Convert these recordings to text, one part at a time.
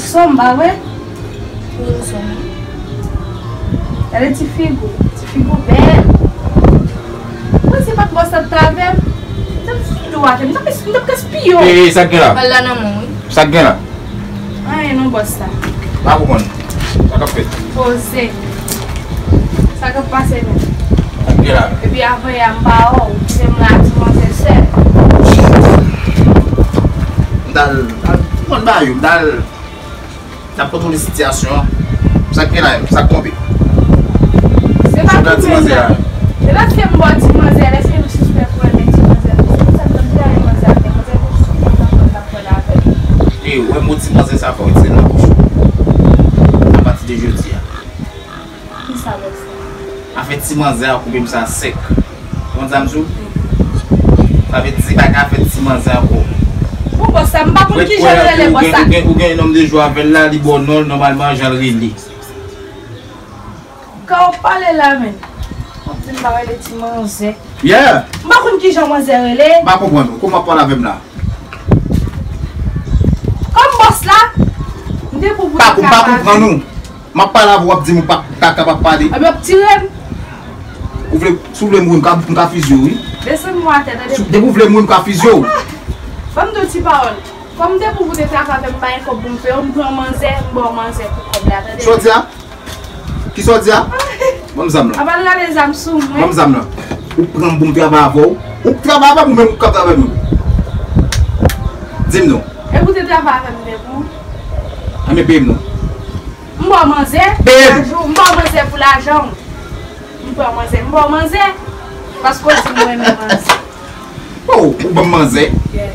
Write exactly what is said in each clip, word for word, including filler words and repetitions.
Sòm, pa vre? Wi, sòm. Gade ti figi w, ti figi w bèl. Mwen se pa t bòs la t avè m. M t ap fidou atè, m t ap, m t ap gaspiye w. Ey, ey, sa k gen la? Pral la nan men w, wi. Sa k gen la? Anyen non, bòs la. Pa konprann. Sa k ap fèt? Poze. Sa k ap pase menm? Sa k gen la? Epi avan yè a m pa wè w, ou kite m la ak ti manzè sèl. M t al, al pran ba yo, m t al, m t ap kontwole sitiyasyon an. Sa k gen la menm? Sa k tonbe? Se pa ti manzè la. Se paske m ba w ti manzè, lèske nou sispèk ou renmen ti manzè. Se pou sa m t ap di a, manzè a, manzè pou sou kontan konn l ap pran avè l. E, ou wè mo ti manzè sa fò retire nan bouch ou. Apati de jodi a. Kisa bòs la? Afè ti manzè a koupe m sa sèk. Konn sa m di w? Sa vle di se pa ka afè ti manzè ankò. Bon, bòs la, m pa konn kijan yo rele bòs la. Ou gen, ou gen nonm de jou avè l la, li ba w non l nòmalman jan l rele. Ka w ap pale la menm? W ap di m pa rele ti manzè. Yeah. M pa konn kijan manzè rele. M pa konprann ou. Kòman w ap pale avè m la? Kòm bòs la, m te pou pou pa, m pa konprann ou. M ap pale avè w, w ap di m ou pa ka kapab pale. Epi w ap tire m. Ou vle, si w vle mouri, m ka, m ka fizye w, wi. Desann mwen atè, tande. Si, depi w vle mouri, m ka fizye w. Ah! Ban m di w ti pawòl. Kòm m te pou pou te travay avè m, m pa gen kòb pou m peye w, m pran manzè, m ba w manzè pou kòb la, tande. Sa w di a? Kisa w di a? Ban m zam lan. Apa l rale zam sou mwen? Ban m zam lan. Ou pran m pou m travay avè w? Ou k travay avè m ou menm ou k ap travay avè m? Di m non. Epi w te travay avè m, m te pou. Anben peye m non. M ba w manzè pou lajan w. M ba w manzè pou lajan w. M pran manzè. M ba w manzè. Paske w di m renmen manzè. Oh, ou ban m manzè. Yeah.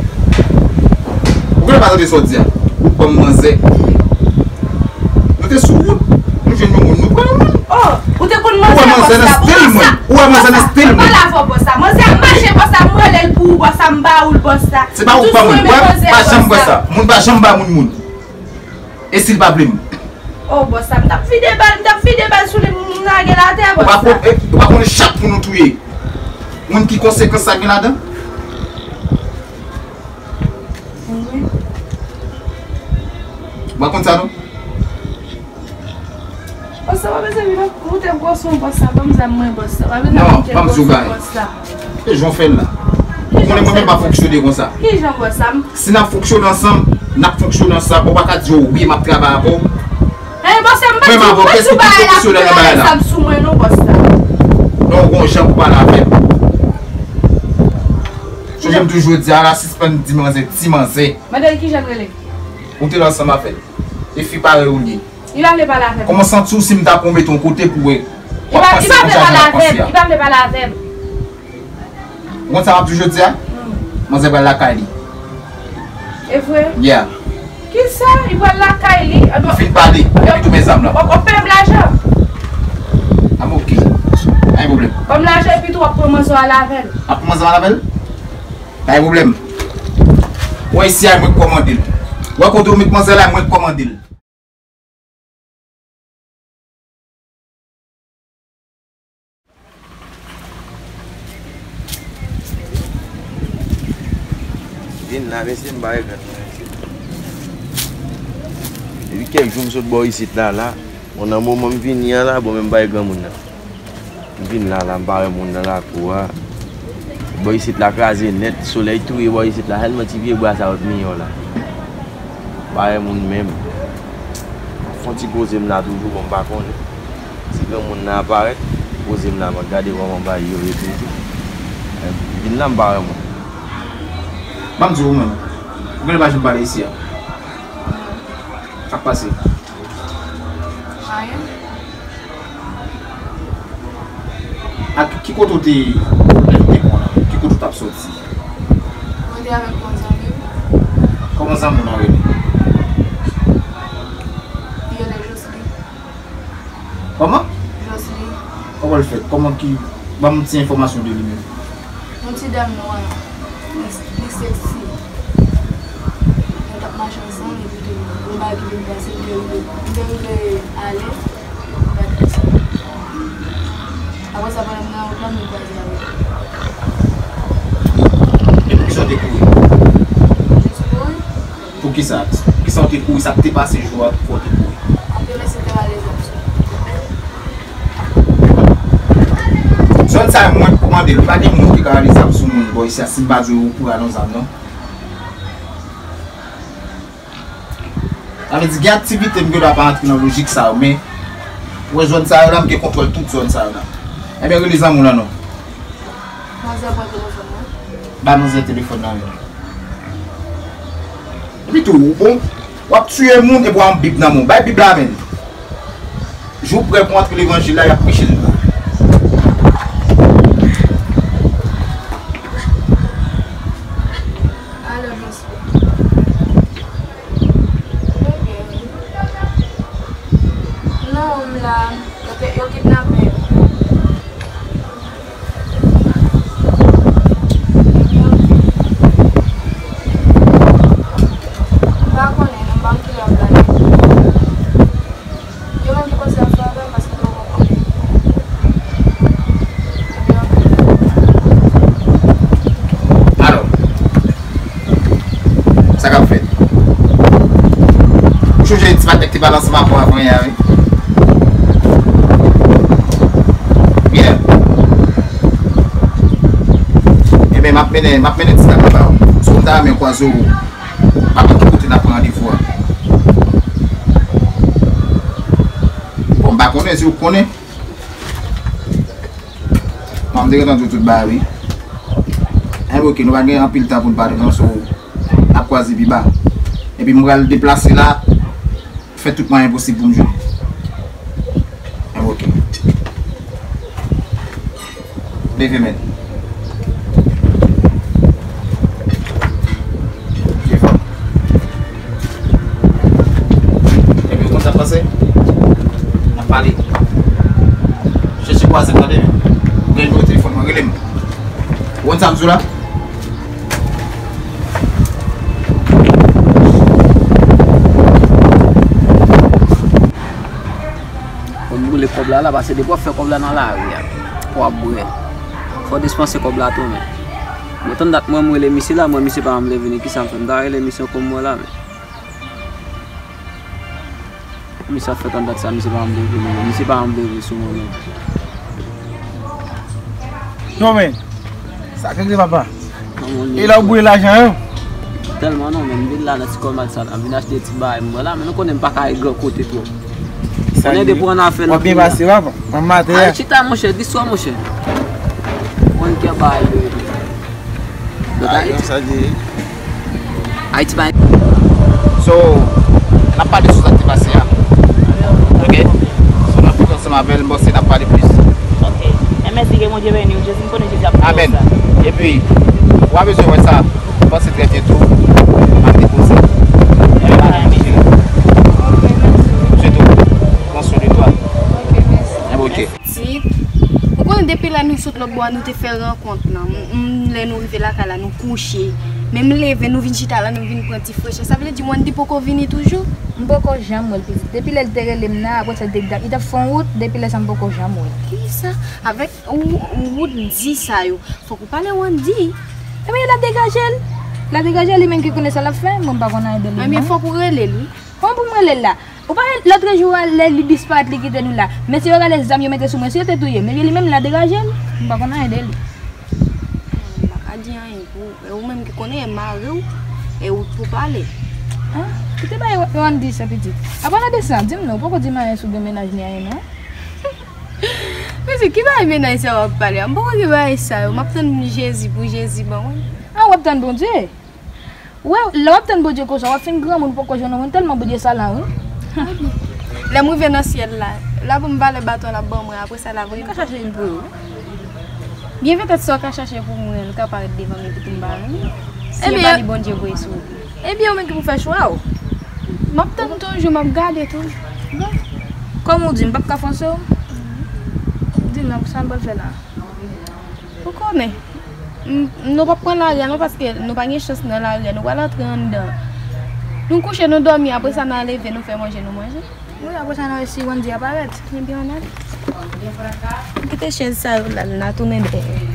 Ou genlè pa tande sa w di a. Ou ban m manzè. Nou te sou wout. Nou jwenn yon moun. Nou pran yon moun. Oh, ou te konn manzè bòs la pou bòs la. Ou wè manzè nan stil mwen. Ou wè manzè nan stil mwen. Bòs la, m pale avè w bòs la. Manzè ap mache bòs la, m rele l pou ou bòs la, m ba ou l bòs la. Se pa ou k ban mwen. Ou toujou renmen manzè bòs la. Moun pa janm ba moun moun. E si l pa vle m? Oh, bòs la, m t ap vide bal, m t ap vide bal sou li, m lage l atè, bòs la. Ou pa kon-, eh, ou pa konnen chak moun ou touye. Moun ki konsekans sa gen ladan? Wi. Ou pa konn sa non? Bòs la, pa bezwen vin ap moute gwo son bòs la, ban m zam mwen bòs la, pa bezwen ap moute gwo son bòs la. Non, ban m di w bagay. Se jan w fè l la. Ou konnen mwen menm pa fonksyone konsa. Kijan bòs la? Si n ap fonksyone ansanm, n ap fonksyone ansanm. Ou pa ka di yo wi, m ap travay avè w. Hey, bòs la, m pa di w, m pa di w bagay la pou travay ansanm sou mwen non, bòs la. Non, ou gon jan pou pale avè m. Sonje m toujou di a la, sispann di manzè, ti manzè. Mande l kijan l rele. Ou te la ansanm avè l. E fi parèy ou li ye. Li pa vle pale avè m. Kòman w santi w si m ta pran w mete yon kote pou wè w ap pase yon jan jan l ap pase a? Li pa vle pale avè m. Ou konn sa m ap toujou di a? Hmm. Manzè pral lakay li. E vre? Yeah. Kisa? Li pral lakay li? Li fin pale. Epi tou men zam lan. W ap, w ap peye m lajan? A bon, oke. Pa gen pwoblèm. Ban m lajan epi tou w ap pran manzè w ale avè l. Ap pran manzè w ale avè l? Pa gen pwoblèm. Ou wè isi a, mwen k kòmande l. Ou wè kote w met manzè la, mwen k kòmande l. Vin la, mesye, m ba egzanp mwen, mesye. Depi kèk jou m sot bò isit la, la. Bon, nan moman m vini an la, bon, men m bay granmoun nan. M vin la, la, m pa wè moun nan lakou a. Bò isit la kraze nèt, solèy touye bò isit la, sèlman ti pye bwa sa yo t miyò la. M pa wè moun menm. M ap fè yon ti poze m la toujou, bon, m pa konnen si granmoun nan ap parèt. Poze m la, m ap gade kòman bagay yo rete. M vin la, m pa wè moun. Ban m di w, ou menm, ou genlè pa janm pale isi a. Sa k pase? Anyen. Ak ki kote w te, lè nou te pran la? Ki kote w t ap soti? Mwen te avèk yon zanmi m. Kòman zanmi w nan rele? Li rele Josely. Kòman? Josely. Kòman l fèt? Kòman ki, ban m ti enfòmasyon de li menm. Yon ti dam nwa, li, li seksi. Nou t ap mache ansanm, epi tou, yon bagay ki vin pase, m te rive, m te rive ale, m pa t konsa. Apre sa, pandan m nan wout lan, m kwaze avè l. E poukisa w te kouri? Jis kouri. Poukisa? Kisa w te kouri, sa k te pase jou a, poukisa w te kouri? Apre mesye te rale zam sou mwen. Zòn sa yo, mwen k kòmande l, pa gen moun ki ka rale zam sou moun bò isi a, si m pa di w pou rale yon zam, non. Sa vle di, gen aktivite m gen dwa pa antre nan lojik sa yo, men, ou wè zòn sa yo la, m gen kontwòl tout zòn sa yo la. Ebyen, rele zanmi w lan, non. Manzè pran telefòn nan. Ba manzè telefòn nan, men. Epi tou, ou bon, w ap tiye moun epi w ap Bib nan men w. Bay Bib la, men. Jou w prè pou antre levanjil la, y ap preche l la. Alo, bonswa. Mwen byen, wi. Non, m la. Yo te, yo kidnape m. Ebyen, oke. M pa konnen, non, m pa konn kilè yo plane. Yo menm ki panse ap frape m paske yo poko konnen. Ebyen, oke. Alò, sa k ap fèt? Ou chonje ti matèk te pale ansanm avè w avan yè a, wi? Byen. Ebyen, m ap mennen, m ap mennen ti kat la ba w. Si w ta renmen kwaze w, pa konn ki kote n ap pran randevou a. Bon, m pa konnen si w konnen. Bon, m te gentan di w tout bagay, wi. Enben, oke, nou pa gen anpil tan pou n pale, non, so, n ap kwaze pi ba. Epi m pral deplase la, fè tout mwayen posib pou m jwenn. Enben, oke. Leve men. Leve. Epi, ou konn sa k pase? N ap pale. Chèche kwaze m, tande, men. Ou gen nimewo telefòn mwen, rele m. Ou konn sa m di w la? Fò m boule kòb la, la, paske depi w ap fè kòb la nan lari a, pou w ap bwè, fò w dispanse kòb la tou, men. Mwen tann dat mwen, mwen rele misye la, mwen, misye pa vle vini, kisa m fè? M ta rele misye ankò, mwen la, men. Misye ap fè tann dat sa, misye pa janm leve, non. Misye pa janm leve sou mwen, non. Non, men, sa k regle, papa? E la ou boule lajan yo? Tèlman non, men m vin la nan ti kòmès sa, m vin achte ti bagay, m wè la, men nou konnen m pa ka al gran kote twòp. Konnen depi w ann afè nan peyi a. W ap byen pase, papa. Manm maten an. Al chita, monchè, di swa, monchè. Mwen kè bagay yo ye. Ayiti pa. So, n ap pale sou sa k te pase a. Ok? So, n ap fè ansanm avè l, m panse n ap pale plis. Ok. Men mèsi, ke Bondye beni w. Jezi, m konnen Jezi ap beni w. Amèn. Epi, w a bezwen wè sa, m panse trè byento, m ap depoze. Amèn. Mwen tou, pran swen de twa. Ok, mèsi. Enben, ok. Tit. Ou konnen depi lè nou sot lòt bò a, nou te fè rankont lan. M, m, lè nou rive lakay la, nou kouche. Men m leve, nou vin chita la, nou vin pran ti frechè. Sa vle di Wendy poko vini toujou? M poko janm wè l, pitit. Depi lè l te rele m nan, apre sa, li te, li t ap fè yon wout, depi lè sa, m poko janm wè l. Kisa? Avèk ou, ou wout di sa yo, fòk ou pale Wendy. Ebyen, l ap degaje l. L ap degaje l, li menm ki konnen sa l ap fè, mwen m pa konn anyen de li, non. Ebyen, fòk ou rele l, wi. Kòman pou m rele l la? Ou pa wè lòtrejou a, lè li disparèt, li kite nou la. Mesye yo rale zam yo mete sou mwen, si yo te touye m, ebyen li menm la degaje l. M pa konn anyen de li. M pa ka di anyen pou ou. E ou menm ki konnen, e mari w, e ou k pou pale. An? Kite bay Wendy sa, pitit. Apalan de sa, di m non, ou poko di m anyen sou gen mennaj ni anyen non. Mesye, ki bagay mennaj sa w ap pale a? M poko gen bagay sa yo. M ap tann Jezi pou Jezi ban mwen. An, w ap tann Bondye? Ou wè, lè w ap tann Bondye konsa, w ap fin granmoun, ou poko jwenn yon moun, tèlman Bondye salan, wi. Lè m rive nan syèl la, l ap ban m valè baton l ap ban mwen, apre sa, l ap voye m. Ou ka chache youn pou ou. Byen petèt sa w ka chache pou mwen, l ka parèt devan m epi tou m pa jwenn li. Si e pa li Bondye voye sou ou. Ebyen, ou menm ki pou fè chwa w. M ap tann toujou, m ap gade toujou. Bon. Kòm ou di, m p ap ka fòse w. Di m non, sa m pral fè la. Ou konnen, n-, nou p ap pran lari a non, paske nou pa gen chans nan lari a, nou pral antre anndan. Nou kouche, nou dòmi, apre sa n a leve, nou fè manje, nou manje. Wi, apre sa n a wè si Wendy a parèt. Ebyen, n a, n kite chèz sa yo la, n a tounen dèyè.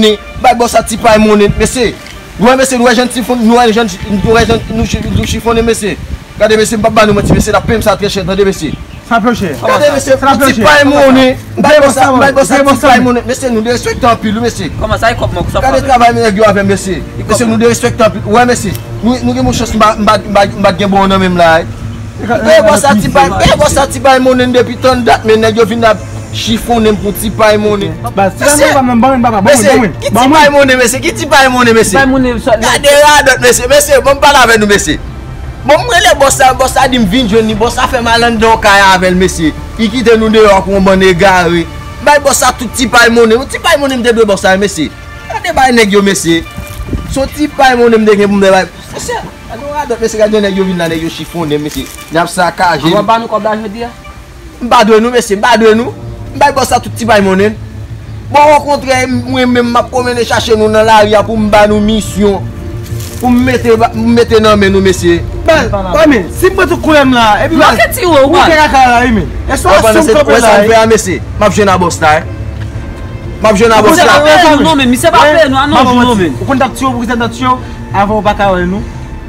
monnen. Bay bòs sa ti pay monnen, mesye. Nou wè, mesye, nou wè jan ti fon, nou wè jan, nou wè jan nou chi- nou chifonnen, mesye. Gade, mesye, m p ap ba nou manti, mesye, n ap peye m sa trè chè, tande, mesye. Sa pye chè. Gade, mesye, ti pay monnen. Bay bòs sa, bay bòs sa ti pay monnen. Mesye, nou derespekte anpil, wi, mesye. Kòman sa, e kòb mwen, sa? Gade travay nèg yo avè m, mesye. Mesye, nou derespekte anpil. Wè, mesye, nou, nou gen bon chans, m pa, m pa, m pa, m pa t gen bon nan men m la, wi. Bay bòs sa ti pay, bay bòs sa ti pay monnen depi tann dat, men nèg yo vin ap chifonnen m pou ti pay monnen. Mesye, mesye, ki ti pay monnen, mesye, ki ti pay monnen, mesye. Gade radòt, mesye, mesye, bon, m pale avè nou, mesye. Bon, m rele bòs la, bòs la di m vin jwenn li, bòs la fè m al anndan yon kay avè l, mesye. Li kite nou deyò ak yon bann egare. Bay bòs la tout ti pay monnen. Yon ti pay monnen m te dwe bòs la, mesye. Gade bay nèg yo, mesye. Se yon ti pay monnen m te gen pou m te bay. Mesye, gade yon radòt, mesye, gade jan nèg yo vin la, nèg yo chifonnen m, mesye. N ap sakaje m. An w ap ba nou kòb la jodi a? M pa dwe nou, mesye, m pa dwe nou. M bay bòs la tout ti pay monnen m. Bon, okontrè, mwen menm, m ap pwomennen chache nou nan lari a pou m ba nou misyon. Pou m mete, m mete nan men nou, mesye. Baz, wi, men, si m pran tout koulè m la, epi baz, ou fè kaka la, wi, men. Èske w asou m kanpe la, wi? Sa m fè a, mesye? M ap jwenn a bòs la, wi. M ap jwenn a bòs la. Misye pa peye nou non, men. Misye pa peye nou, a non, jou non, men. Ou konn t ap tiye w, pou ki sa m t ap tiye w? Avan ou pa ka wè nou,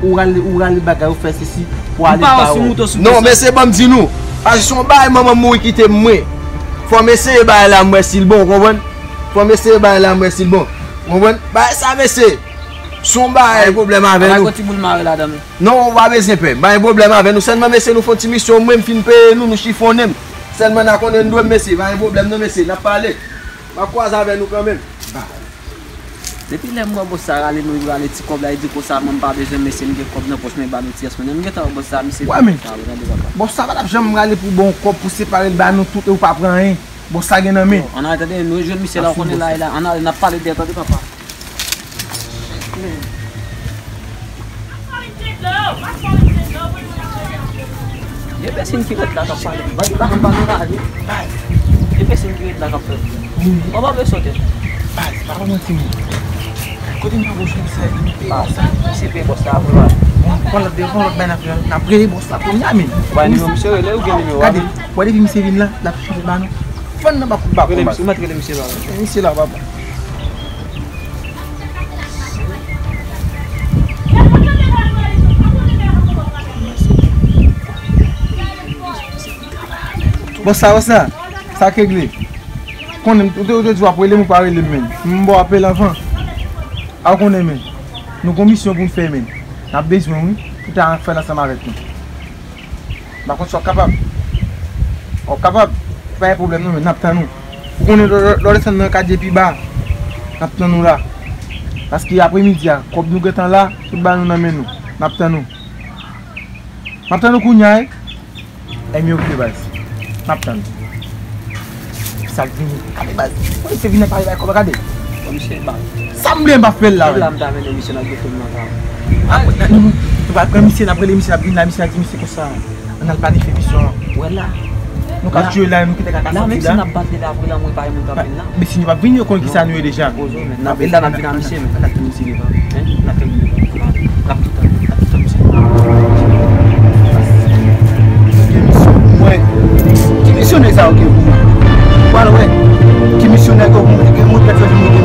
ou rale, ou rale bagay, ou fè sesi, pou ale pa wè. Non, mesye, ban m di nou. Paske se yon bagay manman m mouri kite m, mwen. Fò m eseye bagay la, m wè si l bon, ou konprann? Fò m eseye bagay la, m wè si l bon. Ou konprann? Bagay sa, mesye, se yon bagay pwoblèm avè nou. Ti boul mare ladan l. Non, ou pa bezwen pè. M pa gen pwoblèm avè nou. Sèlman, mesye, nou fè yon ti misyon, mwen, m fin peye nou, nou chifonnen m. Sèlman, n a konnen n dwe m, mesye. Pa gen pwoblèm, non, mesye. N ap pale. M ap kwaze avè nou kanmenm. Depi lè m wè bòs sa rale nou, li rale ti kòb la, li di konsa, mwen m pa bezwen, mesye, m gen kòb nan pòch mwen, ba nou ti yès mwen. M gentan wè bòs sa, misye. Wè, men, bòs sa pa t ap janm rale pou bon kòb, pou separe l ba nou tout, e ou pa pran anyen. Bon, sa gen nan men. Ann ale, tande, nou jwenn misye la, ou konnen la, la, ann ale, n ap pale de, tande, papa. E pèsin ki ret la k ap pale. Bandi pa konn pa nou la, wi. E pèsin ki ret la k ap fè. Ou pa bezwen sote. Baz, pa manti, men. Kote m pa bòs la, misye, li peye bòs la. Misye peye bòs la, pou la. Bon, pran lòt, pran lòt bay n ap fè. N ap rele bòs la kounye a, men. Ou bay nimewo misye, rele, ou gen nimewo a? Gade, wè depi misye vin la, l ap chanje ba nou. Fann nan pa kout bakon, baz. Ou mèt rele misye la. Misye la, papa. Bon, sa, bon, sa. Sa k regle. Konnen, ou te, ou te di w ap rele m, ou pa rele m, menm. M ba w apèl anvan. A w konnen, men. Nou gon misyon pou n fè, men. N ap bezwen w, wi. Pou ta fè l ansanm avèk nou. M pa konn si w ap kapab. W ap kapab. Pa gen pwoblèm, non, men. N ap tann ou. Ou konnen, lè, lè, lè w desann nan katye pi ba, n ap tann ou la. Paske apremidi a, kòb nou gentan la, tout bagay nou nan men nou. N ap tann ou. M ap tann ou kounye a, wi. Ènmi okipe, baz. N ap tann. Sa k vini. Gade, baz. Mwen se vin nan pale bay kòb, gade. Bon, misye, baz. Sa m bliye m pa fè l la, la, men. M ta mennen misye nan geto m nan, ta. Ah, nou, nou, nou pral pran misye, n ap rele misye, n ap vin la, misye ap di misye konsa. Ann al planifye misyon an. Wè la. Nou ka jwe la, nou kite kaka soti la. La, menm si n ap bat li la, vre lanmou, e pa yon moun k ap vin la. Men si nou p ap vin, yo konn kisa nou ye deja. Poze w, men. N ap, e la n ap vin a misye, men. N ap tann misye devan. Hein? N ap tann misye devan. N ap tout tan, n ap tout tan misye. Gen misyon pou mwen. Ki misyon nèg sa yo gen pou mwen? Ou al wè. Ki misyon nèg yo pou mwen? Gen moun pèt yo vin mete